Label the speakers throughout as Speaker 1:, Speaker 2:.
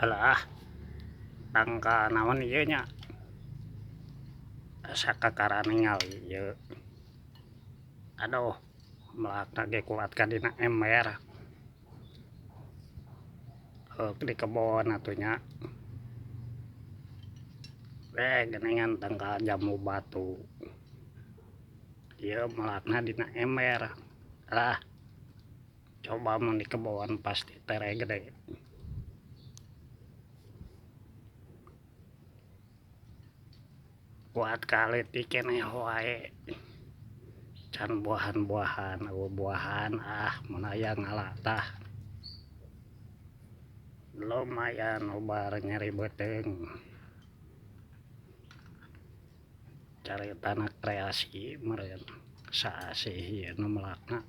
Speaker 1: Alah tangkal naon ieu nya asa kakara ningali ieu aduh melakna ge kuat ka dina ember heuk di kebon atuh nya geuningan tangkal jambu batu ieu melakna dina ember alah. Coba mun di kebon pasti tere gede. Kuat ka leutik keneh wae can buahan-buahan eueuh buahan ah mun aya ngala tah. Lumayan ubar nyeri beuteung. Caritana kreasi meureun saasih ieu nu melakna.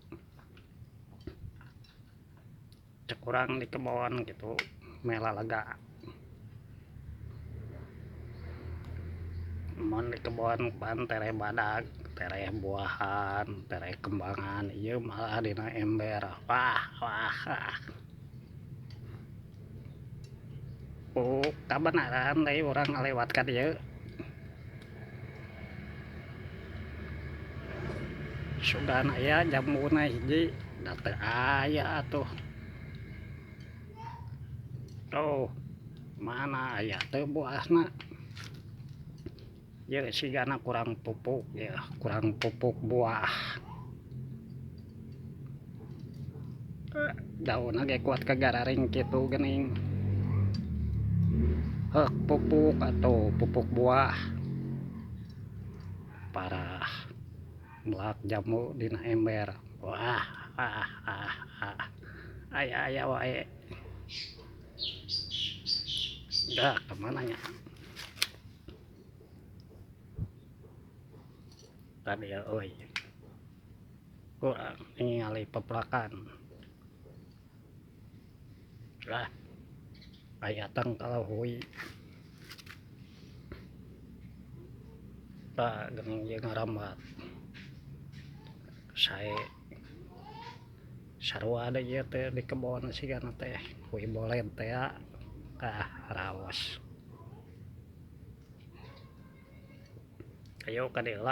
Speaker 1: Cek urang di kebon kitu meh lalaga. Mun di kebon pan tereh badag, tereh buahan, tereh kembangan, ieu malah dina ember wah wah ah. Ku kabenaran deui urang ngaliwat ka dieu. Sugan aya jambuna hiji da teu aya atuh. Tuh mana aya teh buahna. Ieu sigana kurang pupuk yeuh, kurang pupuk buah. Daunna ge kuat ka gararing kitu geuning. Heuk pupuk atuh pupuk buah. Parah melak jambu dina ember wah ah ah ah aya aya wae. Dah kamana nya. Tadi euy kurang ningali pepelakan. Lah aya tangkal hui. Tah geuning ieu ngarambat. Sae sarua deui ieu teh di kebon sigana teh hui boled tea ah raos. Ayo ka dieu.